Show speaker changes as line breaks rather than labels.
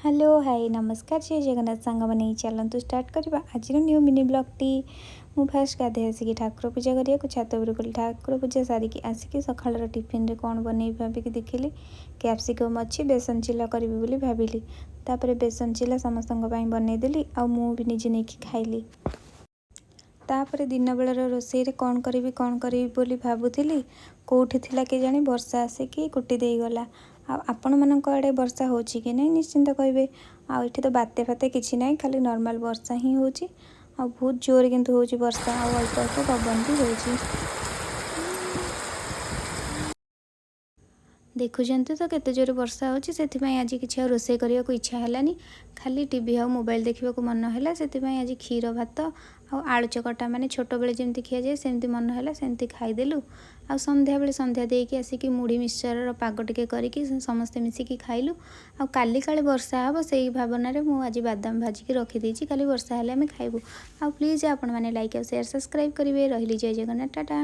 Hello, high, ନମସ୍କାର, ଜୟ ଜଗନ୍ନାଥ ସାଙ୍ଗମାନେ। ଚାଲନ୍ତୁ ଷ୍ଟାର୍ଟ କରିବା ଆଜିର ନ୍ୟୁ ମିନି ବ୍ଲଗ୍ଟି। ମୁଁ ଫାର୍ଷ୍ଟ ଗାଧେଇ ଆସିକି ଠାକୁର ପୂଜା କରିବାକୁ ଛାତ ଉପରକୁ ଗଲି। ଠାକୁର ପୂଜା ସାରିକି ଆସିକି ସକାଳର ଟିଫିନରେ କ'ଣ ବନେଇବି ଭାବିକି ଦେଖିଲି କ୍ୟାପ୍ସିକମ୍ ଅଛି, ବେସନ ଚିଲା କରିବି ବୋଲି ଭାବିଲି। ତାପରେ ବେସନ ଚିଲା ସମସ୍ତଙ୍କ ପାଇଁ ବନେଇଦେଲି ଆଉ ମୁଁ ବି ନିଜେ ନେଇକି ଖାଇଲି। ତାପରେ ଦିନବେଳର ରୋଷେଇରେ କ'ଣ କରିବି, କ'ଣ କରିବି ବୋଲି ଭାବୁଥିଲି। କେଉଁଠି ଥିଲା କେଜାଣି, ବର୍ଷା ଆସିକି କୁଟି ଦେଇଗଲା। ଆଉ ଆପଣମାନଙ୍କ ଆଡ଼େ ବର୍ଷା ହେଉଛି କି ନାହିଁ, ନିଶ୍ଚିନ୍ତ କହିବେ। ଆଉ ଏଠି ତ ବାତ୍ୟା ଫାତ୍ୟା କିଛି ନାହିଁ, ଖାଲି ନର୍ମାଲ୍ ବର୍ଷା ହିଁ ହେଉଛି। ଆଉ ବହୁତ ଜୋରେ କିନ୍ତୁ ହେଉଛି ବର୍ଷା ଆଉ ଅଳ୍ପ ଅଳ୍ପ ପବନ ବି ହେଉଛି। ଦେଖୁଛନ୍ତି ତ କେତେ ଜୋରେ ବର୍ଷା ହେଉଛି। ସେଥିପାଇଁ ଆଜି କିଛି ଆଉ ରୋଷେଇ କରିବାକୁ ଇଚ୍ଛା ହେଲାନି, ଖାଲି ଟିଭି ଆଉ ମୋବାଇଲ ଦେଖିବାକୁ ମନ ହେଲା। ସେଥିପାଇଁ ଆଜି କ୍ଷୀର ଭାତ ଆଉ ଆଳୁ ଚକଟା, ମାନେ ଛୋଟବେଳେ ଯେମିତି ଖିଆଯାଏ ସେମିତି ମନ ହେଲା, ସେମିତି ଖାଇଦେଲୁ। ଆଉ ସନ୍ଧ୍ୟାବେଳେ ସନ୍ଧ୍ୟା ଦେଇକି ଆସିକି ମୁଢ଼ି ମିକ୍ସଚରର ପାଗ ଟିକେ କରିକି ସମସ୍ତେ ମିଶିକି ଖାଇଲୁ। ଆଉ କାଲି କାଳେ ବର୍ଷା ହେବ, ସେଇ ଭାବନାରେ ମୁଁ ଆଜି ବାଦାମ ଭାଜିକି ରଖିଦେଇଛି। କାଲି ବର୍ଷା ହେଲେ ଆମେ ଖାଇବୁ। ଆଉ ପ୍ଲିଜ୍ ଆପଣମାନେ ଲାଇକ୍ ଆଉ ସେୟାର, ସବସ୍କ୍ରାଇବ୍ କରିବେ। ରହିଲି, ଜୟ ଜଗନ୍ନାଥ, ଟାଟା।